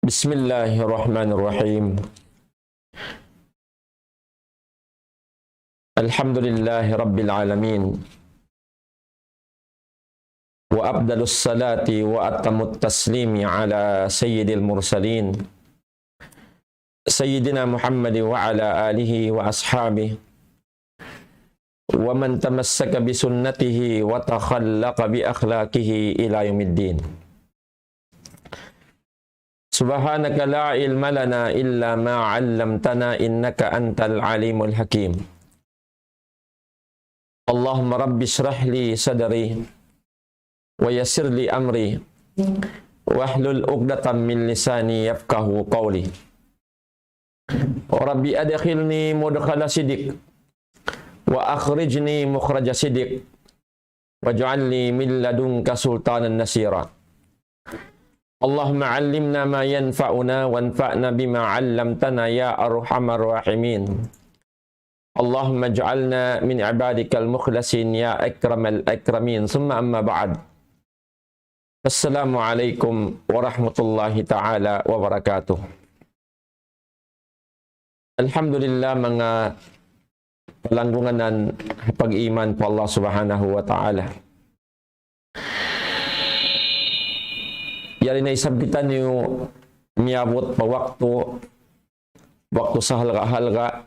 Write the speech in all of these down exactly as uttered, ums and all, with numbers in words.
بسم الله الرحمن الرحيم. الحمد لله رب العالمين. وأفضل الصلاة وأتم التسليم على سيد المرسلين سيدنا محمد وعلى آله وأصحابه ومن تمسك بسنته وتخلق بأخلاقه إلى يوم الدين. سبحانك لا علم لنا إلا ما علمتنا إنك أنت العليم الحكيم. اللهم رب اشرح لي صدري ويسر لي أمري واحلل عقدة من لساني يفقه قولي. رب أدخلني مدخل صدق وأخرجني مخرج صدق واجعل لي من لدنك سلطانا نصيرا. اللهم علمنا ما ينفعنا وانفعنا بما علمتنا يا أرحم الراحمين. اللهم اجعلنا من عبادك المخلصين يا أكرم الأكرمين. ثم أما بعد. السلام عليكم ورحمة الله تعالى وبركاته. Alhamdulillah, manga palanggungan ha pag-iman pa Allah Subhanahu wa Ta'ala. Yari na isab kitaniyu miyabut pa waktu, waktu sahalga'-halga',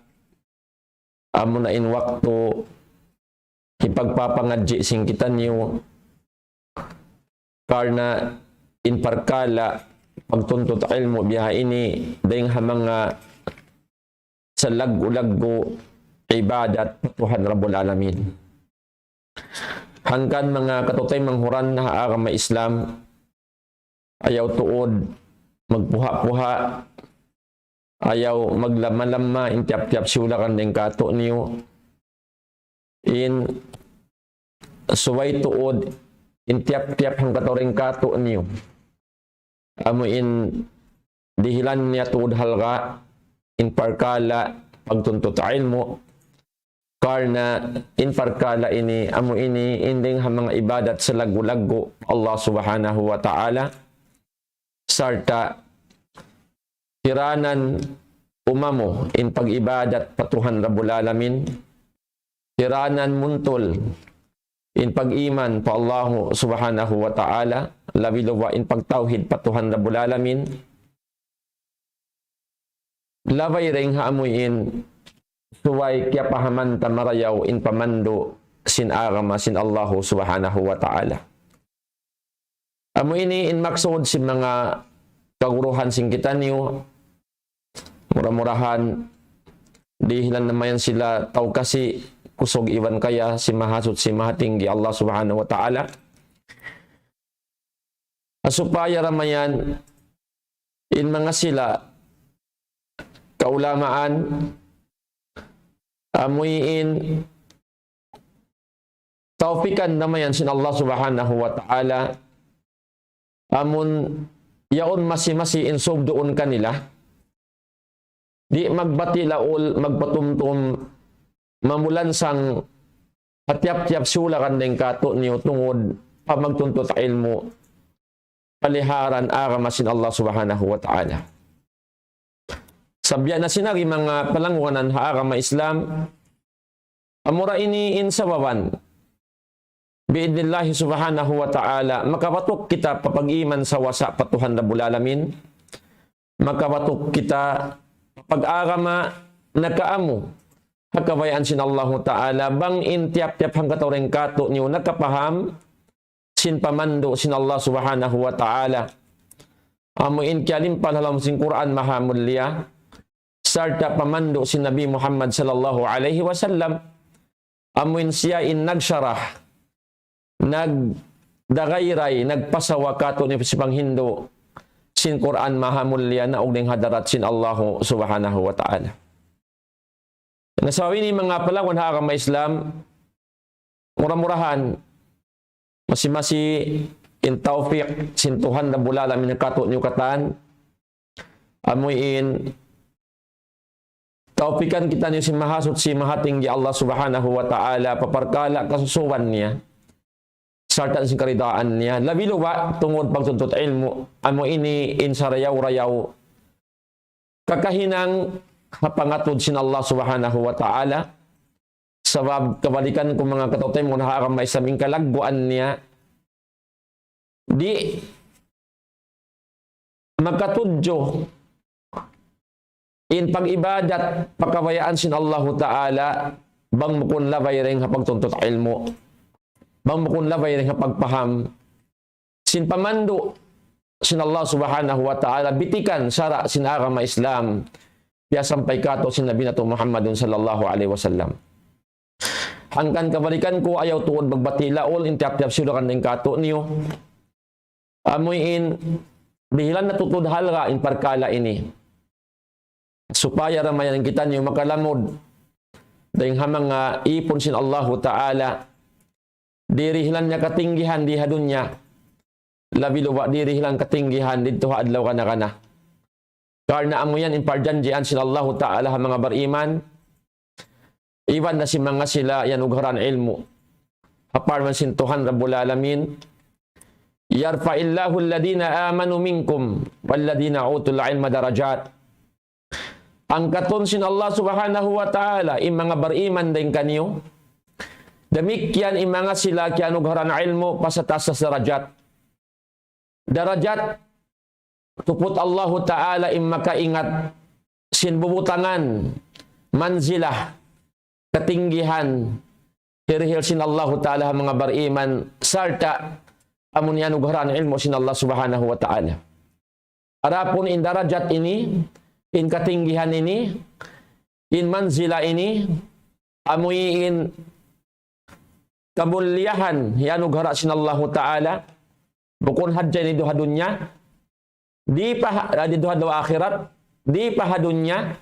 amuna in waktu hipagpapangadji' sin kitaniyu, karna' in parkala' pagtuntut ilmu' biya' ha ini, dayng ha manga salaggu'-laggu' ibadat pa Tuhan Rabbul Alamin. Hangkan manga kataymanghuran ha agama Islam, ayaw tuud magpuha'-puha', ayaw maglamma-lamma in tiyap-tiyap siyulakan dayng kātu'niyu. In subay tuud in tiyap-tiyap hangkatau dayng kātu'niyu, amu in dihilan niya tuud halga' in parkala' pagtuntut ilmu', karna' in parkala' ini, amu ini in dayng ha manga ibadat salaggu'-laggu' Allah Subhanahu wa Ta'ala, sarta' kiranan umamu in pag-ibadat pa Tuhan Rabbul Alamin, kiranan muntul in pag-iman pa Allahu Subhanahu wa Ta'ala, labi-labi in pagtawhid pa Tuhan Rabbul Alamin, labay dayng ha amu in subay kiyapahaman ta marayaw in pamandu' sin agama sin Allahu Subhanahu wa Ta'ala. Amu ini in maksud sin manga kaguruhan sin kitaniyu. Mura-murahan dihilan na mayan sila tau kasi kusug iban kaya sin Mahasuchi Mahatinggi Allah Subhanahu wa Ta'ala. Supaya da mayan in manga sila kaulamaan, amu in tawpikan da mayan sin Allah Subhanahu wa Ta'ala, amun yaun masi-masi in sugduun kanila, di' magbati' laul, magpatumtum, mamulansang ha tiyap-tiyap siyulakan dayng kātu'niyu tungud pa magtuntut ilmu', paliharan agama sin Allah Subhanahu wa Ta'ala. Sabiya' na sin agi manga palanggungan ha agama Islam, amura ini in sababan, bi'idnillahi Subhanahu wa Ta'ala, makabatuk kita pa pag-iman sawasa pa Tuhan Rabbul Alamin, makabatuk kita pa pag-agama nakaamu ha kabayaan sin Allahu Ta'ala, bang in tiyap-tiyap hangkatau dayng kātu'niyu nakapaham sin pamandu' sin Allah Subhanahu wa Ta'ala. Amu in kiyalimpal ha lawm sin Qur'an Maha Mulia, sarta' pamandu' sin Nabi Muhammad sallallahu alayhi wasallam. Amu in siya in nagsarah, nagdagayray, nagpasawa kātu'niyu sin panghindu' sin Qur'an Maha Mulia naug dayng ha hadarat sin Allahu Subhanahu wa Ta'ala. Na sabab ini manga palanggungan ha agama Islam, mura-murahan, masi-masi in tawpik sin Tuhan Rabbul Alamin kātu'niyu katan, amu in tawpikan kitaniyu sin Mahasuchi Mahatinggi Allah Subhanahu wa Ta'ala pa parkala' kasusuban niya. sarta' sin karidaan niya. Labi luba tungud pagtuntut ilmu', amu ini in sarayaw-rayaw kakahinang ha pangatud sin Allah Subhanahu wa Ta'ala. Sabab kabalikan ku manga kataymanghuran ha agama Islam, in kalagguan niya, di' makatudju in pag-ibadat pa kabayaan sin Allahu Ta'ala, bang bukun labay dayn ha pagtuntut ilmu', bang bukun labay dayn ha pagpaham sin pamandu' sin Allah Subhanahu wa Ta'ala, bitikan sara' sin agama Islam, piyasampay kātu' sin Nabi natu' Muhammadun sallallahu alayhi wasallam. Hangkan kabalikan ku, ayaw tuud magbati' laul in tiyap-tiyap siyu dayn kātu'niyu. Amu in dihilan natu' tuud halga' in parkala' ini, supaya da mayan kitaniyu makalamud dayn ha manga ipun sin Allahu Ta'ala. Dirihilan niya katinggihan di ha dunya, labi luba' dirihilan katinggihan didtu ha adlaw kana-kana. Karna' amu yan in parjanjian sin Allahu Ta'ala ha manga bariman, iban na sin manga sila iyanugharaan ilmu'. Ha parman sin Tuhan Rabbul Alamin, يرفع الله الذين آمنوا منكم والذين أوتوا العلم درجات. Angkatun sin Allah Subhanahu wa Ta'ala in manga bariman dayn kaniyu, damikkiyan in manga sila kiyanugharaan ilmu' pa sataas-taas darajat. Darajat, tuput Allahu Ta'ala in makaingat sin bubutangan, manzilah, katinggihan, hirihil sin Allahu Ta'ala ha manga bariman, sarta' amu in iyanugharaan ilmu' sin Allah Subhanahu wa Ta'ala. Adapun in darajat ini, in katinggihan ini, in manzila ini, amu in kamuliyahan iyanugharaan sin Allahu Ta'ala, bukun hadja ini didtu ha dunya, di' pa ha-, didtu ha adlaw akhirat, di' pa ha dunya,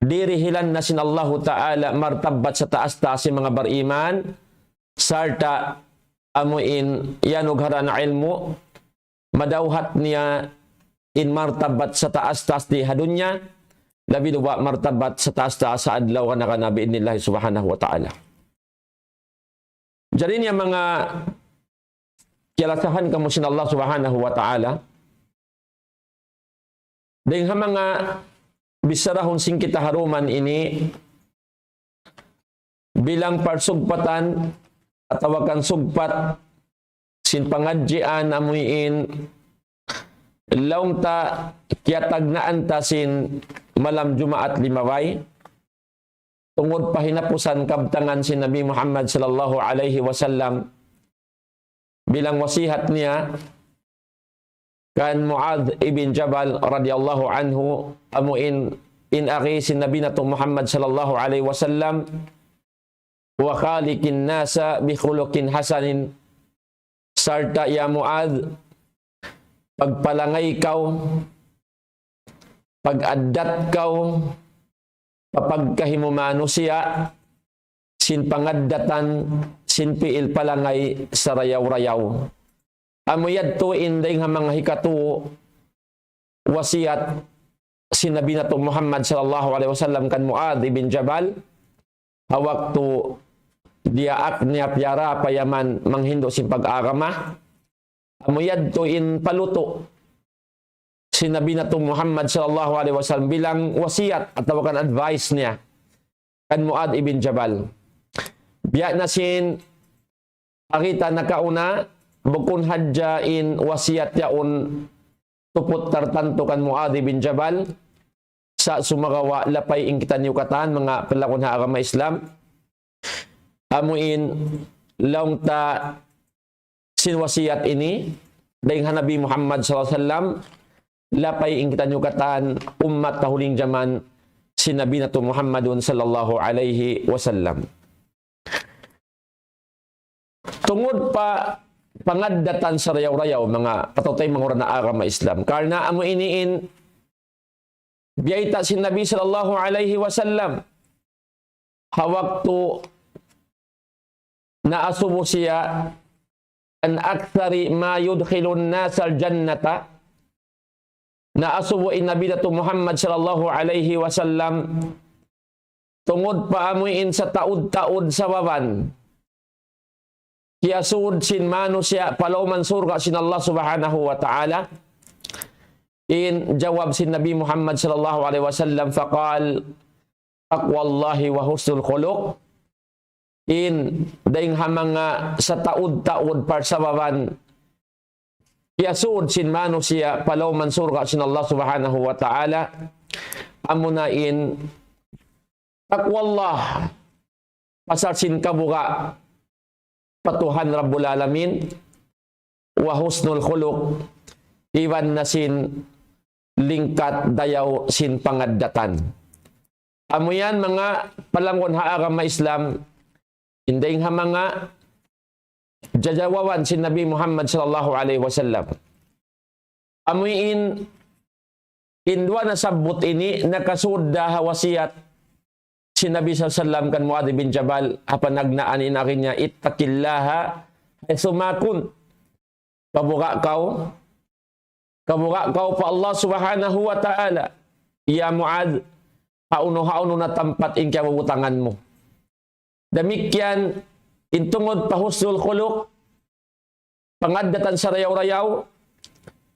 dirihilan na sin Allahu Ta'ala martabat sataas-taas sin manga bariman, sarta' amu in iyanugharaan ilmu', madawhat niya in martabat sataas-taas di ha dunya, labi luba' martabat sataas-taas ha adlaw kana-kana bi'idhnillahi subhanahu wa ta'ala. Jari niya manga kiyalasahan kamu sin Allah Subhanahu wa Ta'ala, dayn ha manga bisarahun sin kita ha duman ini, bilang parsugpatan atawa kan sugpat sin pangadjian amu in laung ta kiyatagnaan ta sin malam Jumaat limabay, tungud pa hinapusan kabtangan sin Nabi Muhammad sallallahu alayhi wasallam, bilang wasihat niya kan Muadh ibn Jabal radiyallahu anhu, amu in, in agi sin Nabi natu' Muhammad sallallahu alayhi wasallam, وخالق الناس بخلق حسن, sarta' ya Muadh, pagpalangay kaw, pag-addat kaw, pa pagkahi mu manusiya', sin pangaddatan, sin pi'il palangay sarayaw-rayaw. Amu yadtu in dayn ha manga hikatu wasiyat sin Nabi natu' Muhammad sallallahu alayhi wasallam kan Muadh ibn Jabal, ha waktu diyaak niya piyara pa Yaman manghindu' sin pag-agama. Amu yadtu in palutu' sin Nabi natu' Muhammad sallallahu alayhi wasallam bilang wasiyat atawa kan advice niya kan Muadh ibn Jabal. Biya' na sin agi ta nakauna, bukun hadja in wasiyat yaun tuput tartantu kan Muadh ibn Jabal, sa' sumagawa' lapay in kitaniyu katan, manga palanggun ha agama Islam. Amu in laung ta sin wasiyat ini, dayn ha Nabi Muhammad sallallahu alayhi wasallam, lapay in kitaniyu katan, ummat ha huling jaman, sin Nabi natu' Muhammadun sallallahu alayhi wasallam. Tungud pa pangaddatan sarayaw-rayaw, manga kataymanghuran ha agama Islam. Karna' amu ini in biyayta' sin Nabi sallallahu alayhi wasallam, ha waktu naasubu siya, عن أكثر ما يدخل الناس الجنة, naasubu in Nabi natu' Muhammad sallallahu alayhi wasallam, tungud pa amu in sataud-taud sababan kiyasud sin manusiya' pa lawm surga' sin Allah Subhanahu wa Ta'ala. In jawab sin Nabi Muhammad sallallahu alayhi wasallam, فقال: تقوى الله وحسن الخلق. In dayng ha manga sataud-taud parsababan kiyasud sin manusiya' pa lawm surga' sin Allah Subhanahu wa Ta'ala, amuna in taqwallah, pasal sin kabuga' pa Tuhan Rabbul Alamin, wa husnul khuluq, iban na sin lingkat dayaw sin pangaddatan. Amu yan manga palanggun ha agama Islam, in dayng ha manga jajawaban sin Nabi Muhammad sallallahu alayhi wasallam. Amu in, in duwa nasabbut ini nakasud da ha wasiyat sin Nabi sallallahu alayhi wasallam kan Muadh bin Jabal, ha panagnaan in agi niya, اتق الله حيثما كنت. Kabuga' kaw, kabuga' kaw pa Allah Subhanahu wa Ta'ala, ya Muadh, hawnu-hawnu na tampat in kiyabubutangan mu. Damikkiyan in tungud pa husnul khuluq, pangaddatan sarayaw-rayaw,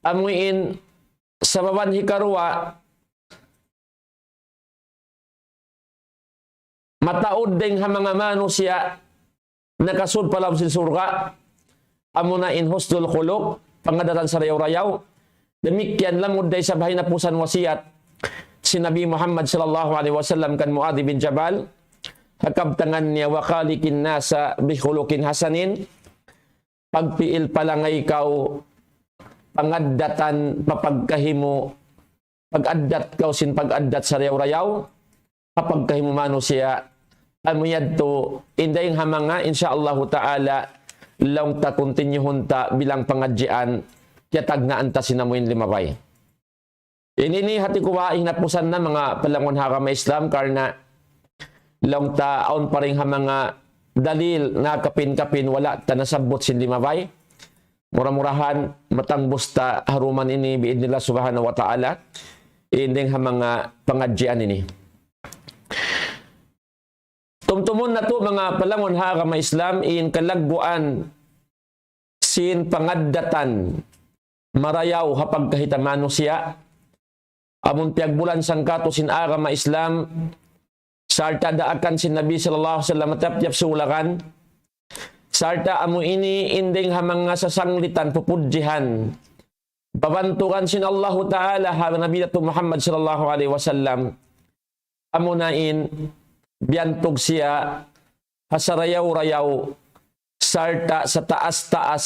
amu in sababan hikaruwa, mataud dayng ha manga manusiya' nakasud pa lawm sin surga', amuna in husnul khuluq, pangaddatan sarayaw-rayaw. Damikkiyan lamud da isab ha hinapusan wasiyat sin Nabi Muhammad sallallahu alayhi wasallam kan Muadh bin Jabal, ha kabtangan niya, وخالق الناس بخلق حسن. Pagpiil palangay kaw, pangaddatan, papagkahi mu, pag-addat kaw sin pag-addat sarayaw-rayaw, papagkahi mu manusiya', amu yadtu, in dayng ha manga, insya Allahu Ta'ala, laung ta continuehun ta bilang pangadjian, kiyatagnaan ta sin amu in limabay. Ini ini hati ku ba hinapusan na manga palanggun ha agama Islam karna' laung ta awn pa dayng ha manga dalil na kapin-kapin wala' ta nasabbut sin limabay. Mura-murahan matangbus ta ha duman ini bi'idhnillah subhanahu wa ta'ala. In dayng ha manga pangadjian ini. Tumtumun natu' manga palanggun ha agama Islam in kalagguan sin pangaddatan marayaw ha pagkahita manusiya'. Amun piyagbulan sangkatu sin agama Islam, sarta' daakan sin Nabi sallallahu alayhi wasallam tiyap-tiyap sulakan, sarta' amu ini in dayng ha manga sasanglitan pupudjihan, babantugan sin Allahu Ta'ala ha Nabi natu' Muhammad sallallahu alayhi wasallam, amuna in biyantug siya ha sarayaw-rayaw sarta' sataas-taas,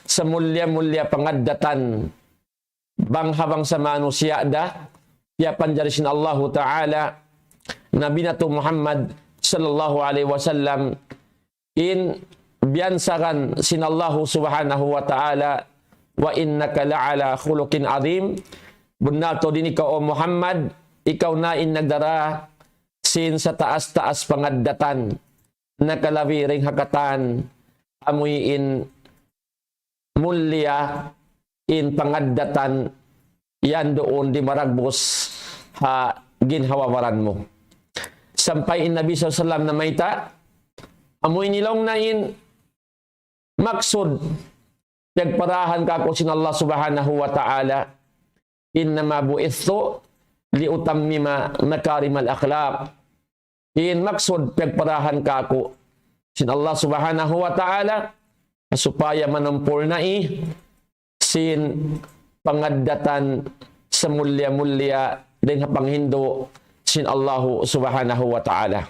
samulliya-mulliya pangaddatan bang ha bangsa manusiya' da, piyapanjari sin Allahu Ta'ala Nabi natu' Muhammad sallallahu alayhi wasallam, in biyansagan sin Allahu Subhanahu wa Ta'ala, وإنك لعلى خلق عظيم. Bunnal tuud in ikaw, O Muhammad, ikaw na in nagdara sin sataas-taas pangaddatan, nakalabi dayng ha katan, amuin mulliya in pangaddatan yan duun di maragbus ha ginhawa-baran mu. Sampay in Nabi sallallahu alayhi wasallam namayta', amu ini laung niya in maksud, piyagparahan kāku' sin Allah Subhanahu wa Ta'ala, إنما بعثت لأتمم مكارم الأخلاق. In maksud piyagparahan kāku' sin Allah Subhanahu wa Ta'ala, supaya manumpurnai sin pangaddatan samulliya-mulliya dayn ha panghindu' sin Allahu Subhanahu wa Ta'ala.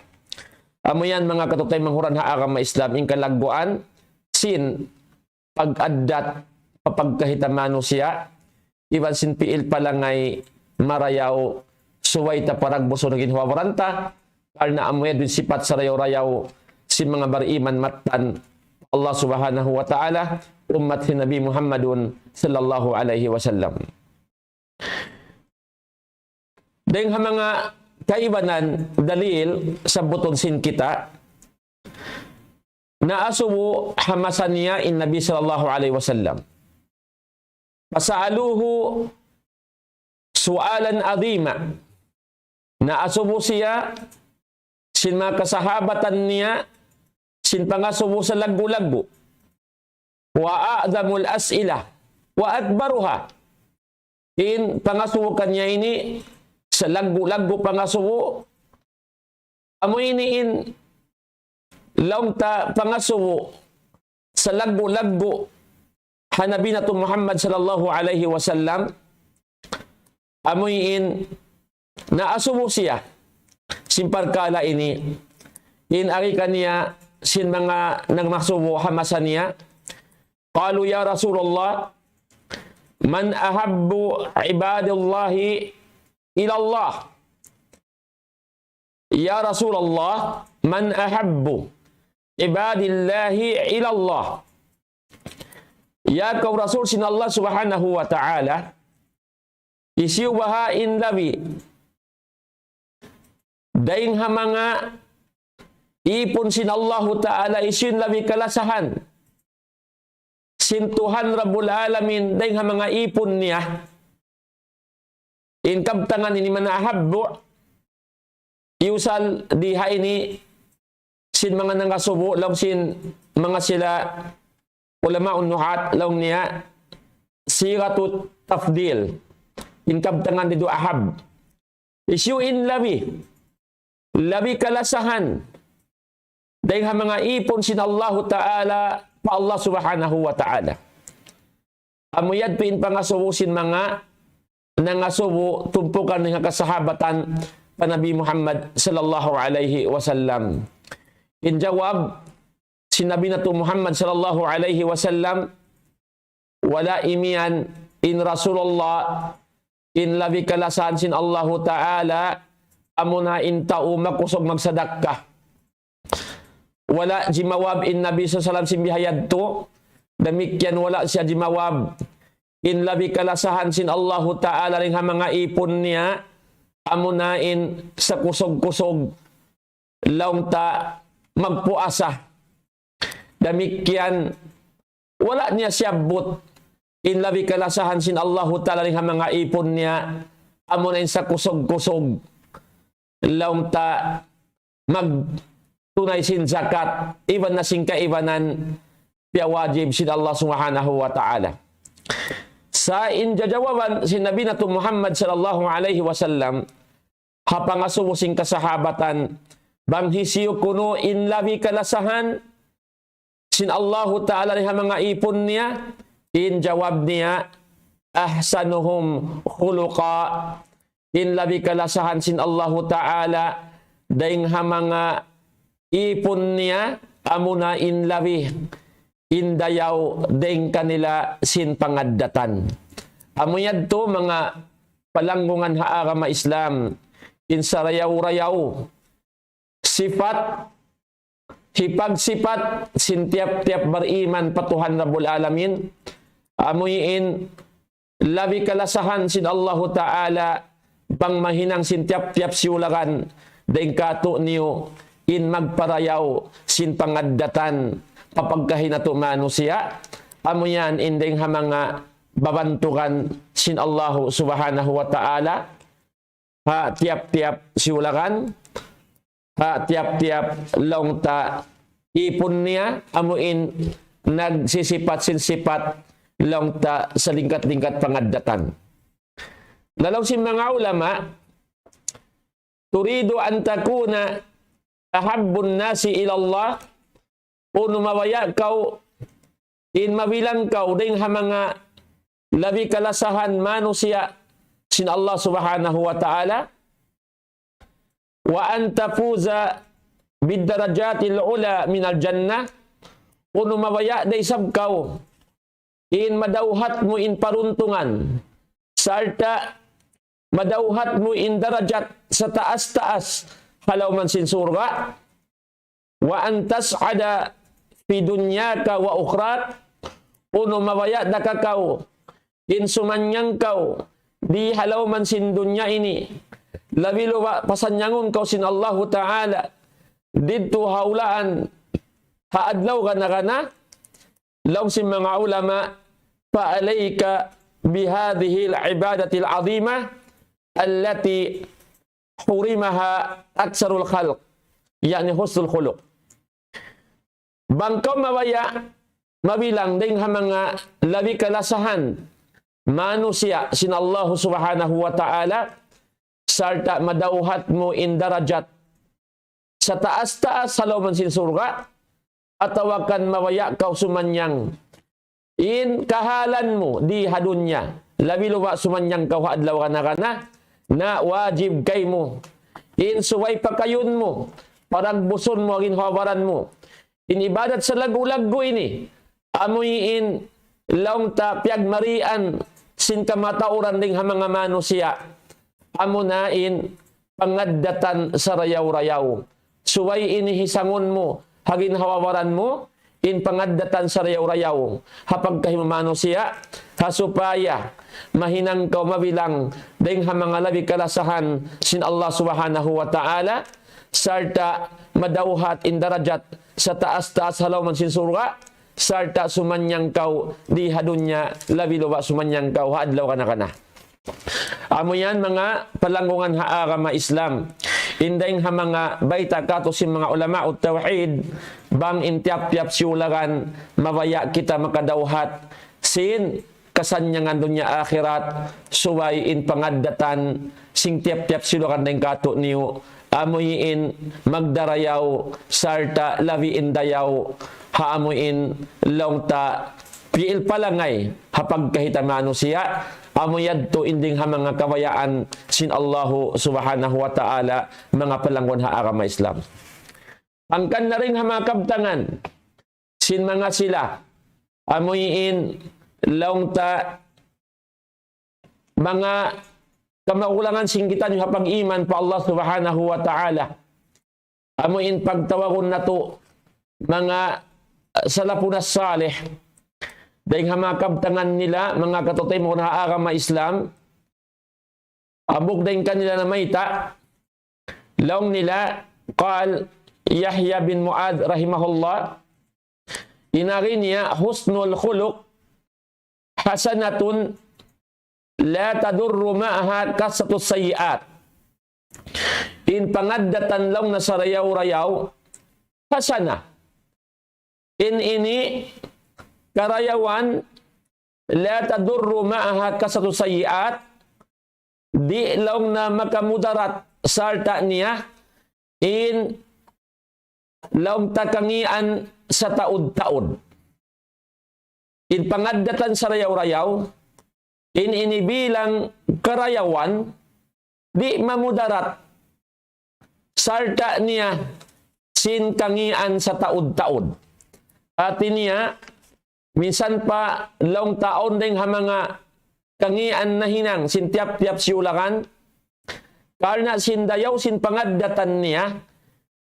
Amu yan manga kataymanghuran ha agama Islam, in kalagguan sin pag-addat pa pagkahita manusiya', iban sin piil palangay marayaw, subay ta paragbusun in ginhawa-baran ta, karna' amu yan in sipat sarayaw-rayaw sin manga bariman mattan Allah Subhanahu wa Ta'ala, ummat sin Nabi Muhammadun sallallahu alayhi wasallam. Dayn ha manga kaibanan dalil sabbutun sin kita, naasubu ha masa niya in Nabi sallallahu alayhi wasallam. فسألوه سؤالا عظيما. Naasubu siya sin manga kasahabatan niya, sin pangasubu salaggu'-laggu'. وأعظم الأسئلة وأكبرها. In pangasubu kaniya ini, salaggu'-laggu' pangasubu, amu ini in laung ta pangasubu salaggu'-laggu' ha Nabi natu' Muhammad sallallahu alayhi wasallam, amu in naasubu siya sin parkala' ini. In agi kaniya sin manga nangasubu ha masa niya, قالوا يا رسول الله من أحب عباد الله إلى الله؟ يا رسول الله من أحب عباد الله إلى الله؟ Ya kaw Rasul sin Allah Subhanahu wa Ta'ala, hisiyu baha' in labi dayn ha manga īpun sin Allahu Ta'ala, hisiyu in labi kalasahan sin Tuhan Rabbul Alamin dayn ha manga īpun niya? In kabtangan ini من أحب, iyusal di ha ini sin manga nangasubu, laung sin manga sila ulama nuhat, laung niya صيغة تفضيل. In kabtangan didtu أحب. Hisiyu in labi, labi kalasahan dayn ha manga īpun sin Allahu Ta'ala pa Allah Subhanahu wa Ta'ala. Amu yadtu in pangasubu sin manga nangasubu tumpukan dayn ha kasahabatan pa Nabi Muhammad sallallahu alayhi wasallam. In jawab sin Nabi natu' Muhammad sallallahu alayhi wasallam, wala' imiyan in Rasulullah, in labi kalasahan sin Allahu Ta'ala, amuna in tau makusug magsadakka. Wala' jimawab in Nabi sallallahu alayhi wasallam sin biha' yadtu. Damikkiyan wala' siya jimawab in labi kalasahan sin Allahu Ta'ala dayn ha manga īpun niya, amuna in sakusug-kusug laung ta magpuasa. Damikkiyan wala' niya siyabbut in labi kalasahan sin Allahu Ta'ala dayn ha manga īpun niya, amuna in sakusug-kusug laung ta magtunay sin zakat, iban na sin kaibanan piyawajib sin Allah Subhanahu wa Ta'ala. Sa' in jajawaban sin Nabi natu' Muhammad sallallahu alayhi wasallam ha pangasubu sin kasahabatan, bang hisiyu kunu' in labi kalasahan sin Allahu Ta'ala dayn ha manga īpun niya, in jawab niya, أحسنهم خلقا, in labi kalasahan sin Allahu Ta'ala dayn ha manga īpun niya, amuna in labi in dayaw dayn kanila sin pangaddatan. Amu yadtu manga palanggungan ha agama Islam, in sarayaw-rayaw sipat, hipagsipat sin tiyap-tiyap bariman pa Tuhan Rabbul Alamin, amu in labi kalasahan sin Allahu Ta'ala bang mahinang sin tiyap-tiyap siyulagan dayn kātu'niyu in magparayaw sin pangaddatan pa pagkahi natu' manusiya', amu yan in dayn ha manga babantugan sin Allahu Subhanahu wa Ta'ala, ha tiyap-tiyap siyulagan, ha tiyap-tiyap laung ta īpun niya, amu in nagsisipat sin sipat laung ta salingkat-lingkat pangaddatan. Laung sin manga ulama, تريد أن تكون أحب الناس إلى الله, unu mabaya' kaw in mabilang kaw dayn ha manga labi kalasahan manusiya' sin Allah Subhanahu wa Ta'ala, وأن تفوز بالدرجات العلى من الجنة, unu mabaya' da isab kaw in madawhat mu in paruntungan, sarta' madawhat mu in darajat sataas-taas ha lawm sin surga', وأن تسعد في دنياك وأخراك, unu mabaya' da kakaw in sumannyang kaw di ha lawm sin dunya ini, labi luba' pasannyangun kaw sin Allahu Ta'ala didtu ha hulaan ha adlaw gana-gana, laung sin manga ulama, فعليك بهذه العبادة العظيمة التي حرمها أكثر الخلق, يعني حسن الخلق. Bang kaw mabaya' mabilang dayn ha manga labi kalasahan manusiya' sin Allah Subhanahu wa Ta'ala, sarta' madawhat mu in darajat sataas-taas ha lawm sin surga', atawa kan mabaya' kaw sumanyang in kahalan mu di ha dunya, labi luba' sumanyang kaw ha adlaw kana-kana, na wajib kaymu in subay pakayun mu, paragbusun mu, ginhawa-baran mu in ibadat salaggu'-laggu' ini, amuin laung ta piyagmarian sin kamatauran dayn ha manga manusiya', amuna in pangaddatan sarayaw-rayaw. Subay ini hisangun mu ha ginhawa-baran mu, in pangaddatan sarayaw-rayaw ha pagkahi mu manusiya', ha supaya mahinang kaw mabilang dayn ha manga labi kalasahan sin Allah Subhanahu wa Ta'ala, sarta' madawhat in darajat sataas-taas ha lawm sin surga', sarta' sumanyang kaw di ha dunya, labi luba' sumanyang kaw ha adlaw kana-kana. Amu yan manga palanggungan ha agama Islam. In dayn ha manga bayta' katu' sin manga ulama'ut tawhid, bang in tiyap-tiyap siyulagan, mabaya' kita makadawhat sin kasannyangan dunya akhirat, subay in pangaddatan sin tiyap-tiyap siyulagan dayn katu' niyu, amuin magdarayaw, sarta' labi in dayaw, ha amuin laung ta pi'il palangay ha pagkahi ta manusiya', amu yadtu in dayn ha manga kabayaan sin Allahu Subhanahu wa Ta'ala, manga palanggungan ha agama Islam. Hangkan na dayn ha manga kabtangan sin manga sila, amuin laung ta manga kamagulangan sin kitaniyu ha pag-iman pa Allah Subhanahu wa Ta'ala. Amuin pagtawagun natu' manga, eh, salafun as-salih. Dayn ha manga kabtangan nila, manga kataymanghuran ha agama Islam. Hambuuk dayn kanila namayta', laung nila, قال يحيى بن معاذ رحمه الله, in agi niya, حسن الخلق حسنة لا تضر معها كثرة السيئات. In pangaddatan laung niya sarayaw-rayaw, hasana. In ini karayawan, لا تضر معها كثرة السيئات, di' laung niya makamudarat sarta' niya in laung ta kangīan sataud-taud. In pangaddatan sarayaw-rayaw, in ini bilang karayawan, di' mamudarat sarta' niya sin kangīan sataud-taud. Hāti niya, minsan pa laung ta awn dayn ha manga kangīan nahinang sin tiyap-tiyap siyulagan, karna' sin dayaw sin pangaddatan niya,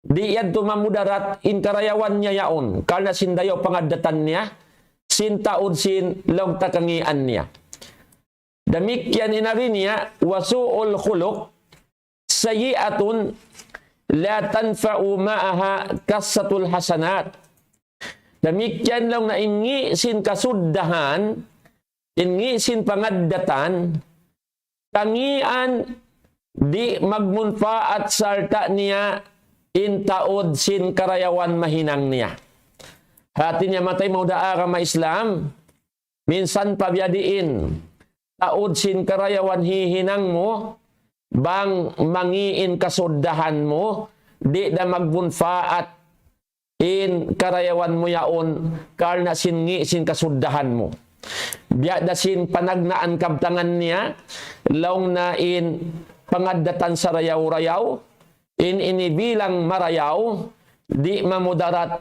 di' yadtu mamudarat in karayawan niya yaun, karna' sin dayaw pangaddatan niya, sin taud sin laung ta kangīan niya. Damikkiyan in agi niya, وسوء الخلق سيئة لا تنفع معها كثرة الحسنات. Damikkiyan laung niya in ngī' sin kasuddahan, in ngī' sin pangaddatan, kangīan di' magmunpaat sarta' niya in taud sin karayawan mahinang niya. Hāti niya manga taymanghud ha agama Islam, minsan pa biya' diin, taud sin karayawan hihinang mu, bang mangī' in kasuddahan mu, di' da magmunpaat in karayawan mu yaun, karna' sin ngī' sin kasuddahan mu. Biya' da sin panagnaan kabtangan niya, laung niya in pangaddatan sarayaw-rayaw, in ini bilang marayaw, di' mamudarat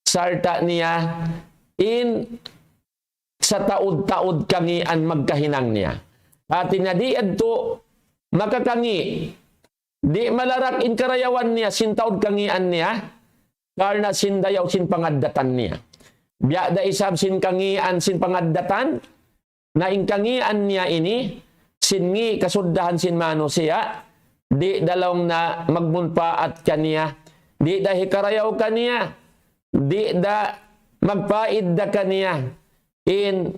sarta' niya in sataud-taud kangīan magkahinang niya. Hāti niya di' yadtu makakangī', di' malarak in karayawan niya sin taud kangīan niya, karna' sin dayaw sin pangaddatan niya. Biya' da isab sin kangīan sin pangaddatan, na in kangīan niya ini, sin ngī' kasuddahan sin manusiya', di' da laung niya magmunpaat kaniya, di' da hikarayaw kaniya, di' da magpaidda kaniya, in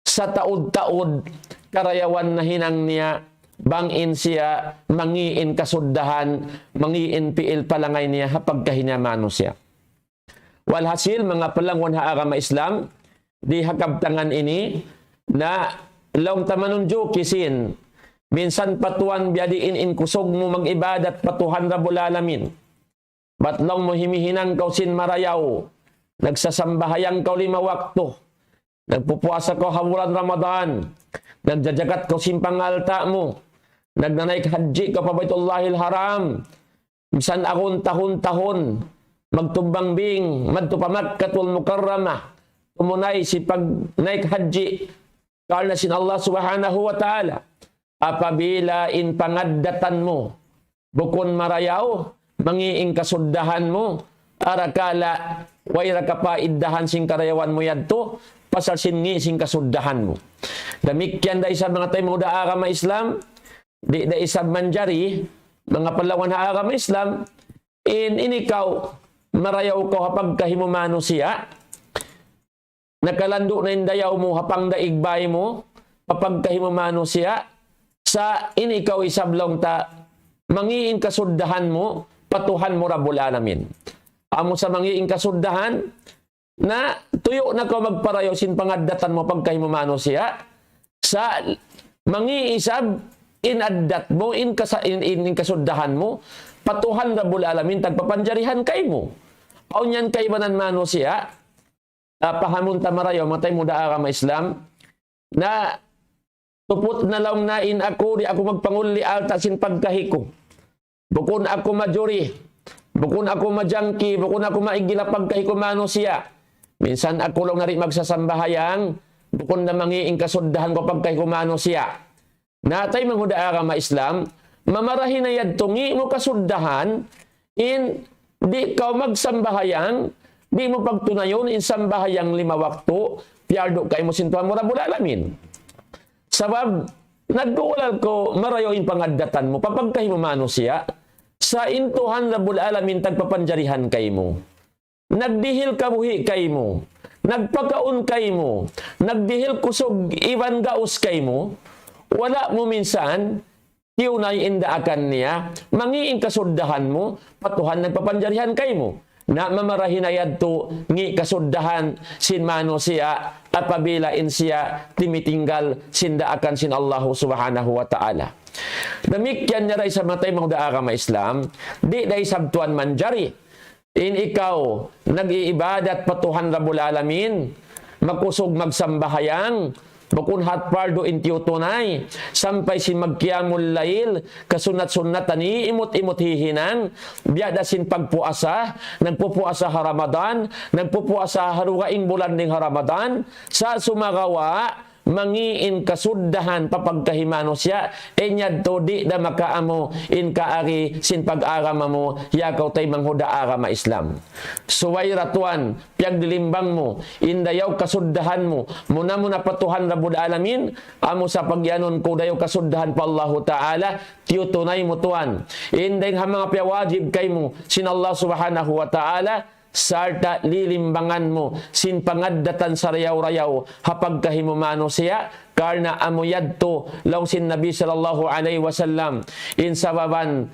sataud-taud karayawan nahinang niya, bang in siya mangī' in kasuddahan, mangī' in pi'il palangay niya, ha pagkahi niya manusiya'. Walhasil, manga palangwan ha agama Islam, di ha kabtangan ini, na laung ta manunjuki sin, minsan pa Tuhan biyadiin in kusug mu mag-ibadat pa Tuhan Rabbul Alamin. Bat laung mu himihinang kaw sin marayaw, nagsasambahayang kaw lima waktu, nagpupuasa kaw ha bulan Ramadan, nagjajakat kaw sin pangalta' mu, nagnanaik hajji kaw pa Baitullahil Haram, minsan agun tahun-tahun, magtumbang bing, madtu pa Makkatul Mukarramah, tumunay sin pagnaik hajji, karna' sin Allah Subhanahu wa Ta'ala. Apabila in pangaddatan mu, bukun marayaw, mangi' in kasuddahan mu, arakala', way ra kapaiddahan sin karayawan mu yadtu, pasal sin ngi' sin kasuddahan mu. Damikkiyan da isab manga taymanghud ha agama Islam, di' da isab manjari, manga palangwan ha agama Islam, in, in ikaw, marayaw kaw ha pagkahi mu manusiya', nakalandu' na in dayaw mu, ha pangdaig bay mu, pa pagkahi mu manusiya', sa' in ikaw isab laung ta, mangi' in kasuddahan mu, pa Tuhan mu Rabbul Alamin. Amu sa mangi' in kasuddahan, na tuyu' na kaw magparayaw sin pangaddatan mu pagkahi mu manusiya', sa' mangi' isab in addat mu, in kasa-, in, in, in kasuddahan mu, pa Tuhan Rabbul Alamin, tagpapanjarihan kaymu. Awn yan kaibanan manusiya', ah, pahamun ta marayaw, manga taymanghud ha agama Islam, na tuput na laung niya in aku, di' aku magpangulli alta' sin pagkahi ku. Bukun aku majuri, bukun aku majangki, bukun aku maigil ha pagkahi ku manusiya'. Minsan aku laung niya di' magsasambahayang, bukun da mangi' in kasuddahan ku pagkahi ku manusiya'. Na taymanghud ha agama Islam, mamarahi na yadtu ngi' mu kasuddahan, in di' kaw magsambahayang, di' mu pagtunayun in sambahayang lima waktu, piyardu kaymu sin Tuhan mu Rabbul Alamin. Sabab, nagkukulal kaw marayaw in pangaddatan mu, pa pagkahi mu manusiya', sa' in Tuhan Rabbul Alamin tagpapanjarihan kaymu. Nagdihil kabuhi' kaymu, nagpakaun kaymu, nagdihil kusug iban gaus kaymu, wala' mu minsan, tiyunay in daakan niya, mangi' in kasuddahan mu, pa Tuhan nagpapanjarihan kaymu. Na mamarahi na yadtu ngi' kasuddahan sin manusiya', apabila in siya timitinggal sin daakan sin Allahu Subhanahu wa Ta'ala. Damikkiyan niya da isab manga taymanghud ha agama Islam, di' da isab tuwan manjari. In ikaw, nag-iibadat pa Tuhan Rabbul Alamin, makusug magsambahayang, bukun hat pardu in tiyutunay, sampay sin magqiyamul layl, kasunnat-sunnatan, iimut-imut hihinang, biya' da sin pagpuasa, nagpupuasa ha Ramadan, nagpupuasa ha dugaing bulan dayn ha Ramadan, sa' sumagawa', mangi' in kasuddahan pa pagkahi manusiya', in yadtu di' da makaamu in kaagi sin pag-agama mu, ya kaw taymanghud ha agama Islam. Subay ra tuwan, piyaglimbang mu, in dayaw kasuddahan mu, muna-muna pa Tuhan Rabbul Alamin, amu sa pagiyanun ku dayaw kasuddahan pa Allahu Ta'ala, tiyutunay mu tuwan. In dayng ha manga piyawajib kaymu, sin Allah Subhanahu wa Ta'ala, sarta' lilimbangan mu sin pangaddatan sarayaw-rayaw ha pagkahi mu manusiya', karna' amu yadtu laung sin Nabi sallallahu alayhi wasallam, in sababan,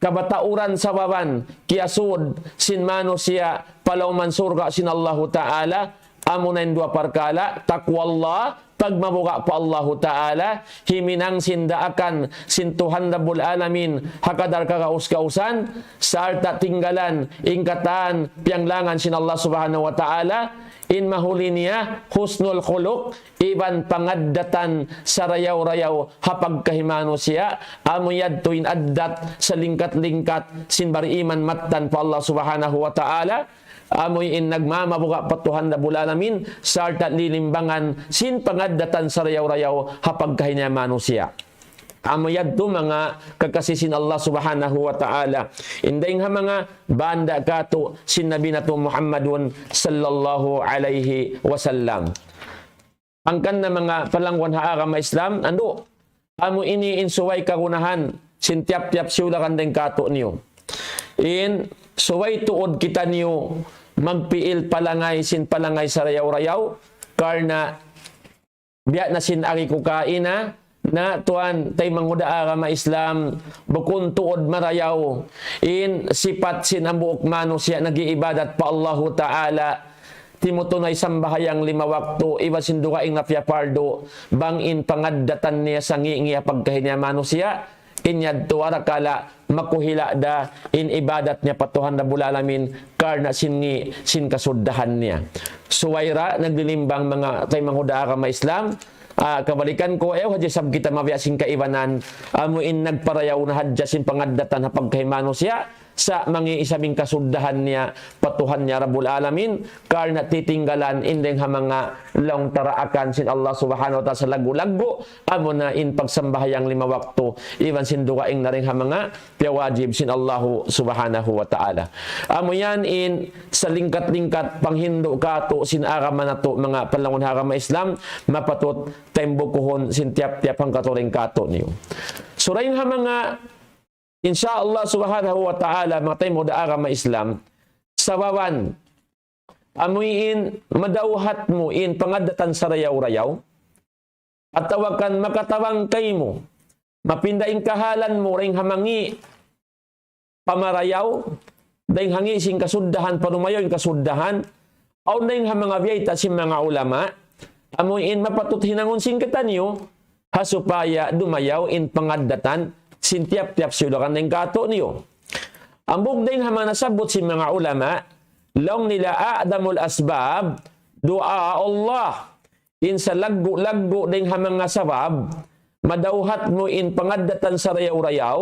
kabatauran sababan, kiyasud sin manusiya' pa lawm surga' sin Allahu Ta'ala, amu na in duwa parkala', taqwallah, pagmabuga' pa Allahu Ta'ala, himinang sin daakan sin Tuhan Rabbul Alamin, ha kadar kagaus-gausan, sarta' tinggalan in katan piyanglangan sin Allah Subhanahu wa Ta'ala, in mahuli niya, husnul khuluq, iban pangaddatan sarayaw-rayaw ha pagkahi manusiya', amu yadtu in addat salingkat-lingkat sin bariman mattan pa Allah Subhanahu wa Ta'ala, amu in nagmamabuga' pa Tuhan Rabbul Alamin, sarta' lilimbangan sin pangaddatan sarayaw-rayaw ha pagkahi niya manusiya'. Amu yadtu manga kakasi sin Allah Subhanahu wa Ta'ala. In dayng ha manga banda katu' sin Nabi natu' Muhammadun sallallahu alayhi wasallam. Hangkan na manga palangwan ha agama Islam, andu', amu ini in subay kagunahan sin tiyap-tiyap siyulakan dayng kātu'niyu. In subay tuud kitaniyu magpiil palangay sin palangay sarayaw-rayaw, karna' biya' na sin agi ku kaina, Na tuwan, taymanghud ha agama Islam, bukun tuud marayaw in sipat sin hambuuk manusiya' nag-iibadat pa Allahu Ta'ala. Timutunay sambahayang lima waktu, iban sin dugaing na piyapardu, bang in pangaddatan niya sa ngi'-ngi' ha pagkahi niya manusiya', in yadtu arakala' makuhila' da in ibadat niya pa Tuhan Rabbul Alamin, karna' sin ngi', sin kasuddahan niya. Subay ra naglilimbang manga taymanghud ha agama Islam, ah, kabalikan ku, ayaw hadja isab kita mabiya' sin kaibanan, amu in nagparayaw na hadja sin pangaddatan ha pagkahi manusiya', sa' mangi' isab in kasuddahan niya pa Tuhan niya Rabbul Alamin, karna' titinggalan in dayng ha manga laung ta raakan sin Allah Subhanahu wa Ta'ala salaggu'-laggu', amuna in pagsambahayang lima waktu, iban sin dugaing na dayng ha manga piyawajib sin Allahu Subhanahu wa Ta'ala. Amu yan in salingkat-lingkat panghindu' katu' sin agama natu', manga palaungun ha agama Islam, mapatut timbukuhun sin tiyap-tiyap hangkatau dayng katu' niyu. Surain ha manga, insya Allah Subhanahu wa Ta'ala, manga taymanghud ha agama Islam, sababan, amu in madawhat mu in pangaddatan sarayaw-rayaw, atawa kan makatabang kaymu, mapinda in kahalan mu dayng ha mangi' pamarayaw, dayng ha ngi' sin kasuddahan, parumayaw in kasuddahan, awn dayng ha manga biyayta' sin manga ulama, amu in mapatut hinangun sin kitaniyu, ha supaya dumayaw in pangaddatan sin tiyap-tiyap siyulakan dayng katu' niyu. Hambuuk dayng ha manga nasabbut sin manga ulama, laung nila أعظم الأسباب دعاء الله. In salaggu'-laggu' dayng ha manga sabab, madawhat mu in pangaddatan sarayaw-rayaw,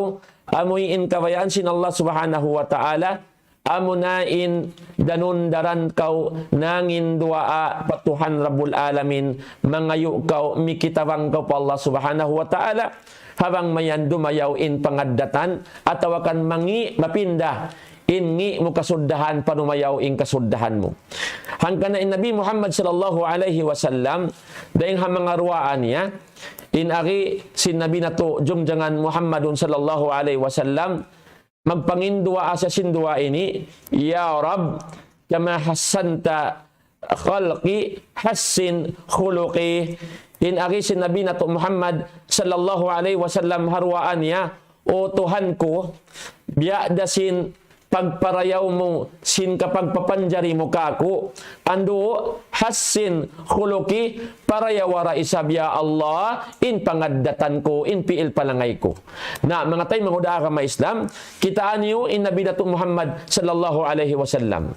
amu in kabayaan sin Allah Subhanahu wa Ta'ala, amuna in danun-daran kaw nangin duwaa pa Tuhan Rabbul Alamin, mangayu' kaw, mikitabang kaw pa Allah Subhanahu wa Ta'ala, ha bang mayan dumayaw in pangaddatan, atawa kan mangi' mapinda in ngi' mu kasuddahan, parumayaw in kasuddahan mu. Hangkan in Nabi Muhammad sallallahu alayhi wasallam, dayng ha manga duwaa niya, in agi sin Nabi natu' jungjangan Muhammadun sallallahu alayhi wasallam, magpanginduwaa siya sin duwaa ini, يا رب كما حسنت خلقي حسن خلقي. In agi sin Nabi natu' Muhammad sallallahu alayhi wasallam ha duwaa niya, "O Tuhan ku, biya' da sin pagparayaw mu sin kapagpapanjari mu kāku', andu' حسن خلقي, parayawa da isab ya Allah in pangaddatan ku, in pi'il palangay ku." Na, manga taymanghud ha agama Islam, kitaa niyu in Nabi natu' Muhammad sallallahu alayhi wasallam.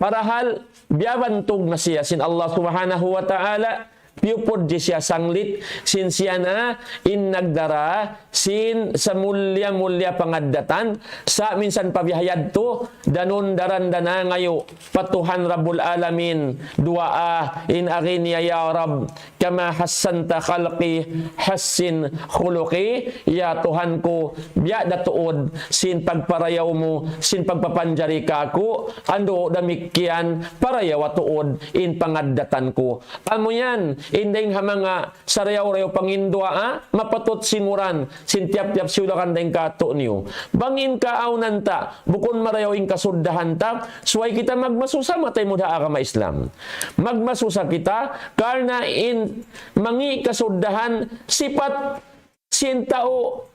Parahal biyabantug na siya sin Allah Subhanahu wa Ta'ala, piyupudji siya sanglit, sin siya na in nagdara sin samulliya-mulliya pangaddatan, sa' minsan pa biya' ha yadtu, danun-daran da nangayu' pa Tuhan Rabbul Alamin, duwaa, in agi niya, "يا رب كما حسنت خلقي حسن خلقي." Ya Tuhan ku, biya' da tuud sin pagparayaw mu sin pagpapanjari kāku', andu' damikkiyan parayawa tuud in pangaddatan ku. Amu yan, in dayng ha manga sarayaw-rayaw panginduwaa, mapatut singuran sin tiyap-tiyap siyulakan dayng kātu' niyu. Bang in kaawnan ta, bukun marayaw in kasuddahan ta, subay kita magmasusa, manga taymanghud ha agama Islam. Magmasusa kita, karna' in mangi' kasuddahan sipat sin tau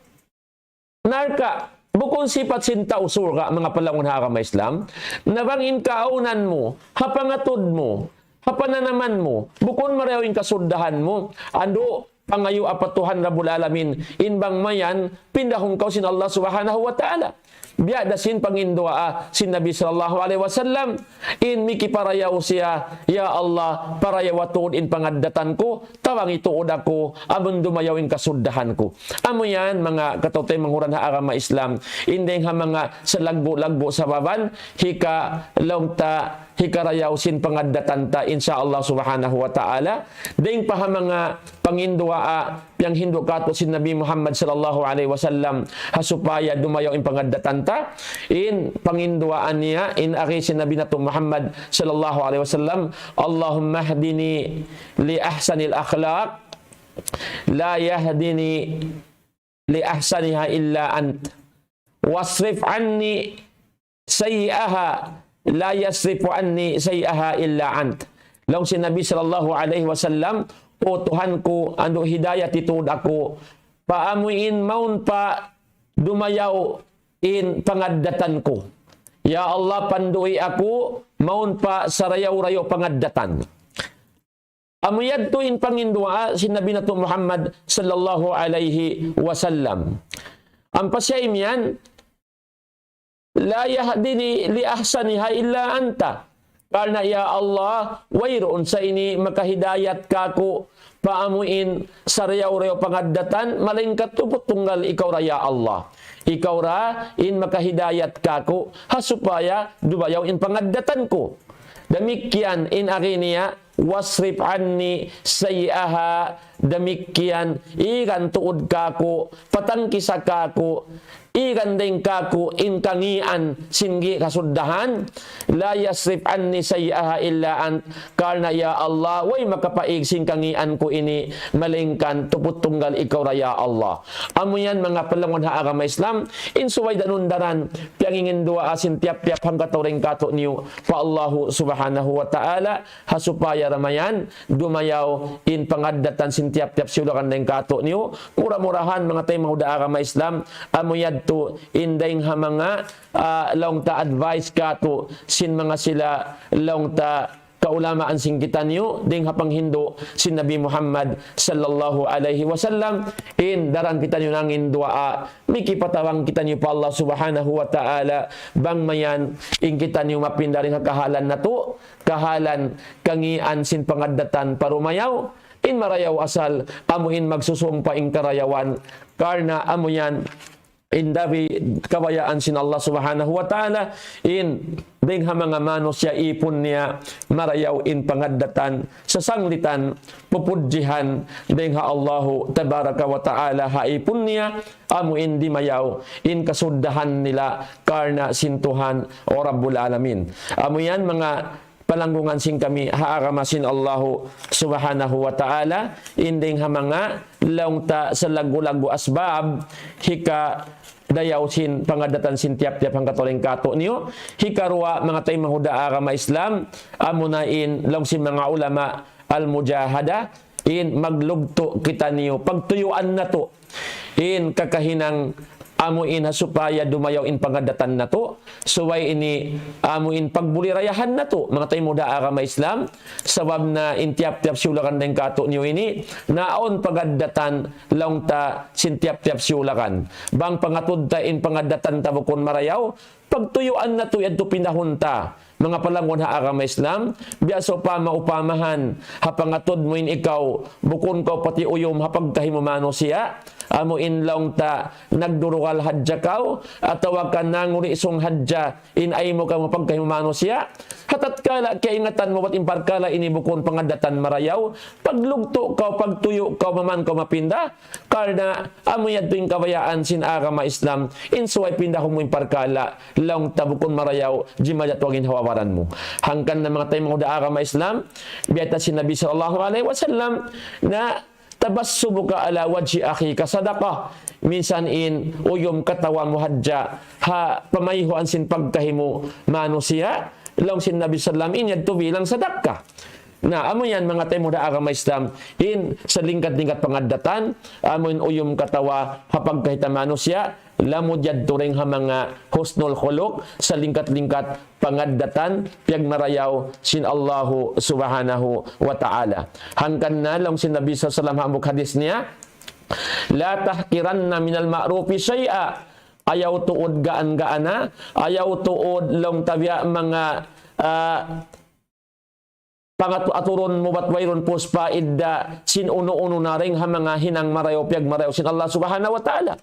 narka', bukun sipat sin tau surga', manga palaungun ha agama Islam. Na bang in kaawnan mu, ha pangatud mu, ha pananaman mu, bukun marayaw in kasuddahan mu, andu' pangayua pa Tuhan Rabbul Alamin, in bang mayan, pindahun kaw sin Allah Subhanahu wa Ta'ala. Biya' da sin panginduwaa sin Nabi sallallahu alayhi wasallam, in mikiparayaw siya, "Ya Allah, parayawa tuud in pangaddatan ku, tabangi tuud aku, amun dumayaw in kasuddahan ku." Amu yan, manga kataymanghuran ha agama Islam, in dayng ha manga salaggu'-laggu' sababan, hika laung ta, hikarayaw sin pangaddatan ta, insya Allah Subhanahu wa Ta'ala. Dayng pa ha manga panginduwaa, piyanghindu' kātu' sin Nabi Muhammad sallallahu alayhi wasallam, ha supaya dumayaw in pangaddatan ta, in panginduwaa niya, in agi sin Nabi natu' Muhammad sallallahu alayhi wasallam, "اللهم اهدني لأحسن الأخلاق لا يهدني لأحسنها إلا أنت." واصرف عني سيئها لا يصرف عني سيئها إلا أنت. Laung sin Nabi sallallahu alayhi wasallam, O Tuhan ku, andu' hidayati tuud aku, pa amu in mawn pa dumayaw in pangaddatan ku. Ya Allah, pandu'i aku, mawn pa sarayaw-rayaw pangaddatan. Amu yadtu in panginduwaa sin Nabi natu' Muhammad sallallahu alayhi wasallam. Ampa siya imiyan, لا يهدي لأحسنها إلا أنت. Karna' ya Allah, wayruun sa ini makahidayat kāku' pa amu in sarayaw-rayaw pangaddatan, malaingkan tubud tunggal ikaw ra ya Allah. Ikaw ra in makahidayat kāku', ha supaya dumayaw in pangaddatan ku. Damikkiyan in agi niya, واصرف عني سيئها, damikkiyan, igan tuud kāku', patangkisa kāku', igan dayng kāku' in kangīan sin di' kasuddahan, لا يصرف عني سيئها إلا أنت, karna' ya Allah, way makapaig sin kangīan ku ini, malaingkan tubud tunggal ikaw ra ya Allah. Amu yan manga palangun ha agama Islam, in subay da nun daran, piyanginduwaa sin tiyap-tiyap hangkatau dayng kātu'niyu, pa Allahu subhanahu wa ta'ala, ha supaya da mayan, dumayaw in pangaddatan sin tiyap-tiyap siyulakan dayng kātu'niyu. Mura-murahan, manga taymanghud ha agama Islam, amu yadtu in dayng ha manga, ah, laung ta advice kātu' sin manga sila laung ta kaulamaan sin kitaniyu, dayng ha panghindu' sin Nabi Muhammad sallallahu alayhi wasallam, in daran kitaniyu nanginduwaa, mikipatabang kitaniyu pa Allah subhanahu wa ta'ala, bang mayan in kitaniyu mapinda dayng ha kahalan natu', kahalan kangīan sin pangaddatan pa dumayaw, in marayaw asal, amu in magsusung pa in karayawan, karna' amu yan, in dabi kabayaan sin Allah subhanahu wa ta'ala, in dayng ha manga manusiya' ipun niya, marayaw in pangaddatan, sasanglitan, pupudjihan, dayng ha Allahu tabaraka wa ta'ala ha ipun niya, amu in dimayaw, in kasuddahan nila, karna' sin Tuhan, o Rabbul Alamin. Amu yan manga palanggungan sin kami ha agama sin Allahu subhanahu wa ta'ala, in dayng ha manga laung ta salaggu'-laggu' asbab, hikadayaw sin pangaddatan sin tiyap-tiyap hangkatau dayng kātu'niyu, hikaruwa manga taymanghud ha agama Islam, amuna in laung sin manga ulama al-mujahada, in maglugtu' kitaniyu, pagtuyuan natu', in kakahinang amu in ha supaya dumayaw in pangaddatan natu', subay ini amu in pagbulirayahan natu', manga taymanghud ha agama Islam, sabab na in tiyap-tiyap siyulakan dayng kātu'niyu ini, naawn pangaddatan laung ta sin tiyap-tiyap siyulakan. Bang pangatud ta in pangaddatan ta bukun marayaw, pagtuyuan natu' yadtu pindahun ta. Manga palangun ha agama Islam, biya' sa upama-upamahan, ha pangatud mu in ikaw, bukun kaw pati uyum ha pagkahi mu manusiya', amu in laung ta nagdurugal hadja kaw, atawa ka nanguri' sung hadja in aymu kamu pagkahi mu manusiya'. Ha tatkala kiyaingatan mu bat in parkala' ini bukun pangaddatan marayaw, paglugtu' kaw, pagtuyu' kaw, maman kaw mapinda, karna' amu yadtu in kabayaan sin agama Islam, in subay pindahun mu in parkala', laung ta bukun marayaw, jimajat wagin hawawaran mu. Hangkan na manga taymanghud ha agama Islam, biya' ta sin Nabi sallallahu alayhi wasallam, na تبسمك على وجه أخيك صدقة. Minsan in uyum katawa mu hadja ha pamayhuan sin pagkahi mu manusiya', laung sin Nabi sallam, in yadtu bilang sadakka. Na, amu yan manga taymanghud ha agama Islam, in salingkat-lingkat pangaddatan, amu in uyum katawa ha pagkahi ta manusiya', lamud yadtu dayng ha manga husnul khuluq, salingkat-lingkat pangaddatan, piyagmarayaw sin Allahu subhanahu wa ta'ala. Hangkan na laung sin Nabi sallallahu alayhi wasallam ha hambuuk hadis niya, لا تحقرن من المعروف شيئا. Ayaw tuud gaan-gaana, ayaw tuud laung ta biya' manga, ah, pangatu-, aturun mu bat wayruun pus paidda sin unu-unu na dayng ha manga hinang marayaw, piyagmarayaw sin Allah subhanahu wa ta'ala.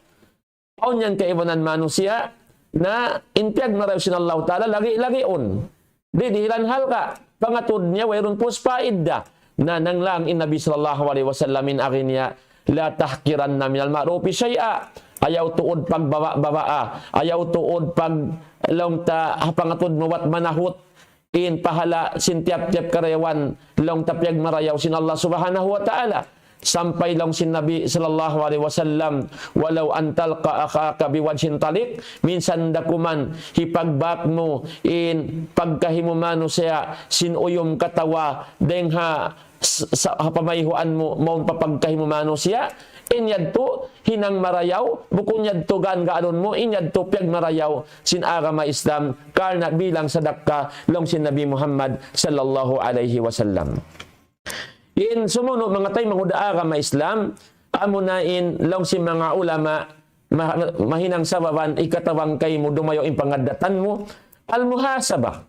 Awn yan kaibanan manusiya' na in piyagmarayaw sin Allah ta'ala lagi'-lagiun. Di' dihilan halga', pangatud niya wayruun pus paidda. Na nanglang in Nabi sallallahu alayhi wasallam in agi niya, لا تحقرن من المعروف شيئا. Ayaw tuud pagbaba'-babaa, ayaw tuud pag laung ta ha pangatud mu bat manahut in pahala' sin tiyap-tiyap karayawan laung ta piyagmarayaw sin Allah subhanahu wa ta'ala. Sampay laung sin Nabi sallallahu alayhi wasallam, ولو أن تلقى أخاك بوجه طليق, minsan da kuman hipagbak mu in pagkahi mu manusiya' sin uyum katawa, dayng ha, sa, ha pamayhuan mu, mawn pa pagkahi mu manusiya', in yadtu hinang marayaw, bukun yadtu gaan-gaanun mu, in yadtu piyagmarayaw sin agama Islam, karna' bilang sadakka, laung sin Nabi Muhammad sallallahu alayhi wasallam. In sumunu' manga taymanghud ha agama Islam, amuna in laung sin manga ulama, ma-, mahinang sababan hikatabang kaymu dumayaw in pangaddatan mu, al-muhasabah.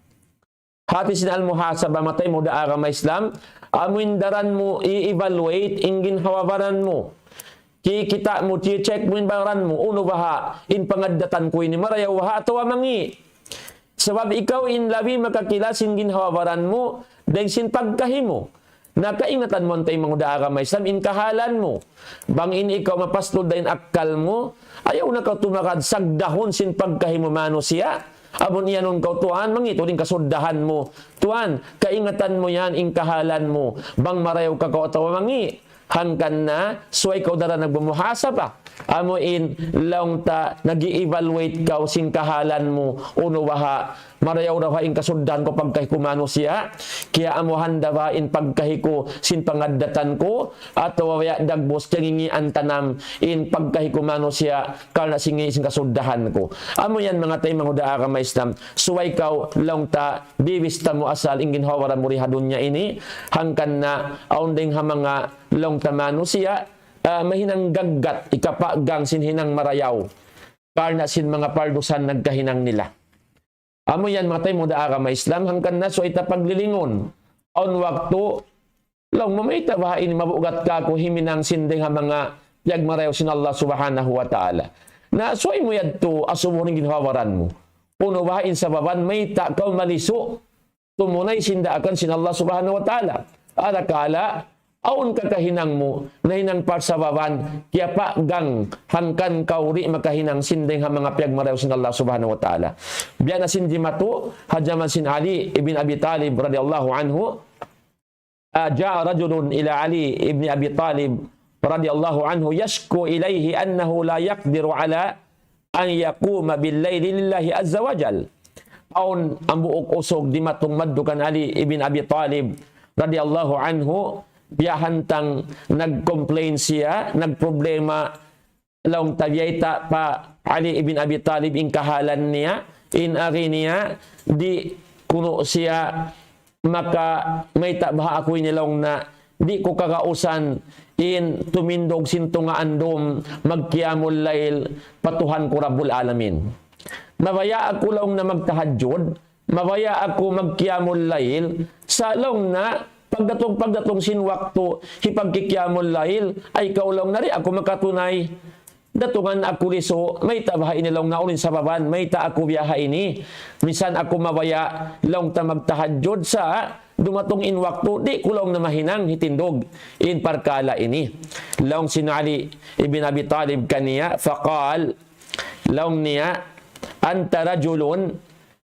Hati sin al-muhasabah manga taymanghud ha agama Islam, amu in daran mu i-evaluate in ginhawa-baran mu. Kikita' mu, chi-check mu in baran mu, unu baha' in pangaddatan ku ini, marayaw baha' atawa mangi'. Sabab ikaw in labi makakila sin ginhawa-baran mu, dayng sin pagkahi mu. Na kaingatan mu manga taymanghud ha agama Islam in kahalan mu. Bang in ikaw mapastud da in akkal mu, ayaw na kaw tumagad sagdahun sin pagkahi mu manusiya'. Amun iyanun kaw tuwan, mangi' tuud in kasuddahan mu. Tuwan, kaingatan mu yan in kahalan mu. Bang marayaw ka kaw atawa mangi'. Hangkan na, subay kaw daran nagmumuhasabah. Amu in laung ta nag-i-evaluate kaw sin kahalan mu, unu baha', marayaw da baha' in kasuddahan ku pagkahi ku manusiya', kiyaamuhan da baha' in pagkahi ku sin pangaddatan ku, atawa biya' dagbus kiyangingian tanam in pagkahi ku manusiya', karna' sin ngi' sin kasuddahan ku. Amu yan manga taymanghud ha agama Islam, subay kaw laung ta bibista mu asal in ginhawa-baran mu di ha dunya ini, hangkan na awn dayng ha manga laung ta manusiya', ah, mahinang gaggat, hikapagang sin hinang marayaw. Karna' sin manga pardusahan nagkahinang nila. Amu yan manga taymanghud ha agama Islam, hangkan na subay ta paglilingun. Awn waktu, laung mu mayta' baha' ini mabugat kaku' huminang sin dayng ha manga piyagmarayaw sin Allah Subhanahu wa Ta'ala. Na subay mu yadtu asubuhun in ginhawa-baran mu. Unu baha' in sababan mayta' kaw malisu'. Tumunay sin daakan sin Allah Subhanahu wa Ta'ala. Arakala', awn kakahinang mu, nahinang parsababan, kiyapagang hangkan kaw di' makahinang sin dayng ha manga piyagmarayaw sin Allah Subhanahu wa Ta'ala. Biya' na sin jimatu, ha jaman sin Ali ibn Abi Talib radiyallahu anhu, ah, جاء رجل إلى علي بن أبي طالب رضي الله عنه يشكو إليه أنه لا يقدر على أن يقوم بالليل لله عز وجل. Awn hambuuk usug dimatung madtu kan Ali ibn Abi Talib radiyallahu anhu, biya' hantang nag-complain siya, nagproblema laung ta biyayta' pa Ali ibn Abi Talib in kahalan niya, in agi niya, di' kunu' siya maka mayta' baha' aku ini laung na, di' ku kagausan in tumindug sin tunga' andum magqiyamul layl pa Tuhan ku Rabbul Alamin. Mabaya' aku laung na magtahajjud, mabaya' aku magqiyamul layl, sa' laung na pagdatung, pagdatung sin waktu hipagkiqiyamul layl, ay kaw laung na di' aku makatunay. Datungan aku lisu', mayta' baha' ini laung na unu in sababan, mayta' aku biya' ha ini. Minsan aku mabaya' laung ta magtahajjud sa' dumatung in waktu, di' ku laung na mahinang hitindug in parkala' ini. Laung sin Ali ibn Abi Talib kaniya, فقال, laung niya, أنت رجل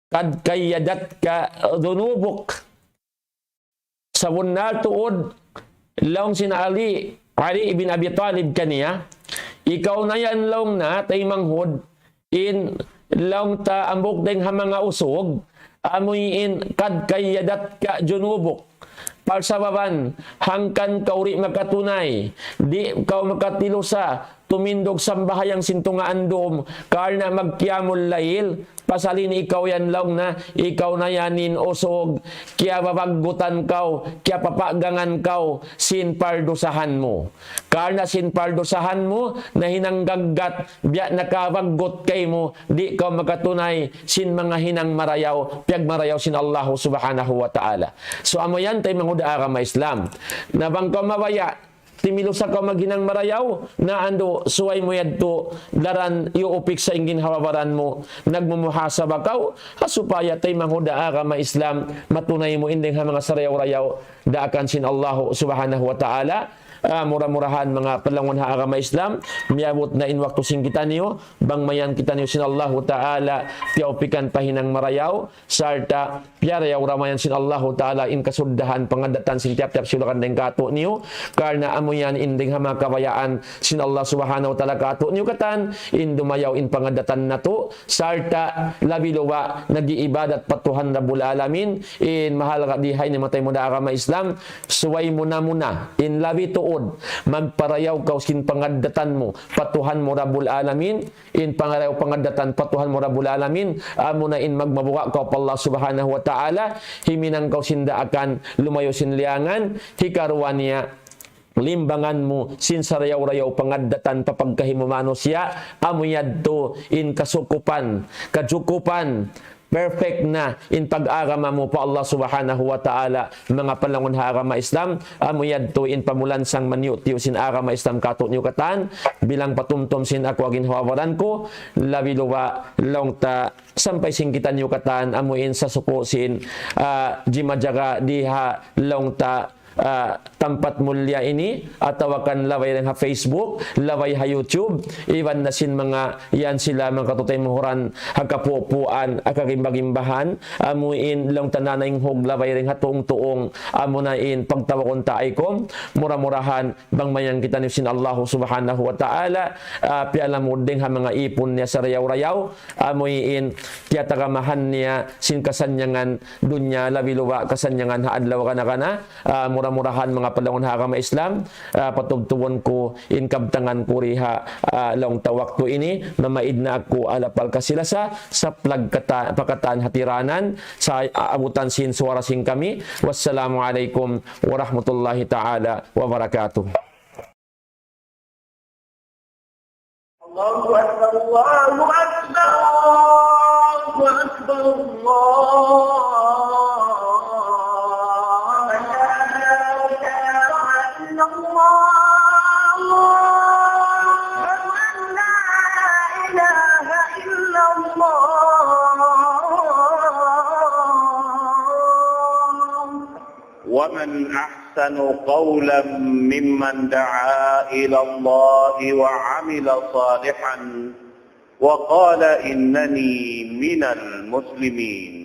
قد قيدتك ذنوبك. Sabunnal tuud, laung sin Ali, Ali ibn Abi Talib kaniya, ikaw na yan laung na, taymanghud, in laung ta hambuuk dayng ha manga usug, amu in قد قيدتك ذنوبك. Parsababan, hangkan kaw di' makatunay, di' kaw makatilusa, tumindug sambahayang sin tunga' andum, karna' magqiyamul layl, pasal ini ikaw yan laung na, ikaw na yan in usug, kiyababaggutan kaw, kiyapapagangan kaw, sin pardusahan mu. Karna' sin pardusahan mu, nahinang gaggat, biya' nakabaggut kaymu, di' kaw makatunay, sin manga hinang marayaw, piyagmarayaw sin Allahu Subhanahu wa Ta'ala. So, amu yan, taymanghud ha agama Islam. Na bang kaw mabaya', timilusa kaw maghinang marayaw, na andu', subay mu yadtu, daran iyuupiksa in ginhawa-baran mu, nagmumuhasaba kaw, ha supaya taymanghud ha agama Islam, matunay mu in dayng ha manga sarayaw-rayaw, daakan sin Allahu Subhanahu wa Ta'ala, Ah, mura-murahan manga palangun ha agama Islam, miyabut na in waktu sin kitaniyu, bang mayan kitaniyu sin Allahu Ta'ala, tiyawpikan pa hinang marayaw, sarta' piyarayaw da mayan sin Allahu Ta'ala in kasuddahan pangaddatan sin tiyap-tiyap siyulakan dayn kātu'niyu, karna' amu yan in dayn ha manga kabayaan sin Allah Subhanahu wa Ta'ala kātu'niyu katan, in dumayaw in pangaddatan natu', sarta' labi luba' nag-iibadat pa Tuhan Rabbul Alamin, in mahal ka di ha ini matay mu da agama Islam, subay muna-muna, in labi tuud, magparayaw kaw sin pangaddatan mu pa Tuhan mu Rabbul Alamin, in pangarayaw pangaddatan pa Tuhan mu Rabbul Alamin, amuna in magmabuga' kaw pa Allah Subhanahu wa Ta'ala, himinang kaw sin daakan, lumayu' sin liyangan, hikaruwa niya, limbangan mu sin sarayaw-rayaw pangaddatan pa pagkahi mu manusiya', amu yadtu in kasukupan, kajukupan, perfect na in pag-agama mu pa Allah Subhanahu wa Ta'ala, manga palangun ha agama Islam, amu yadtu in pamulansang manyu'-tiyu' sin agama Islam kātu'niyu katan, bilang patumtum sin aku agin hawawaran ku, labi luba' laung ta sampay sin kitaniyu katan, amu in sasuku sin, ah, jimajaga di ha laung ta, ah, tampat mulliya ini, atawa kan labay dayn ha Facebook, labay ha YouTube, iban na sin manga yan sila manga katutaymahuran ha kapupuan, ha kagimba-gimbahan, amu in laung ta nanaynghug labay dayn ha tuung-tuung, amuna in pagtawagun ta aykum, mura-murahan, bang mayan kitaniyu sin Allahu Subhanahu wa Ta'ala, ah, piyalamud dayn ha manga ipun niya sarayaw-rayaw, amu in tiyatagamahan niya sin kasannyangan dunya labi luba' kasannyangan ha adlaw kana-kana, ah, mura-murahan manga palangun ha agama Islam, ah, patubtubun ku in kabtangan ku di ha, ah, laung ta waktu ini, mamaid na aku ha lapal kasi-lasa, saplag kata-, pa katan hatiranan, sa-, ah, abutan sin suwara sin kami. Wassalamu alaykum warahmatullahi ta'ala wabarakatuh. الله أكبر، الله أكبر، الله أكبر، الله أكبر. لا إله إلا الله. أشهد أن لا إله إلا الله. ومن أحسن قولا ممن دعا إلى الله وعمل صالحا وقال إنني من المسلمين.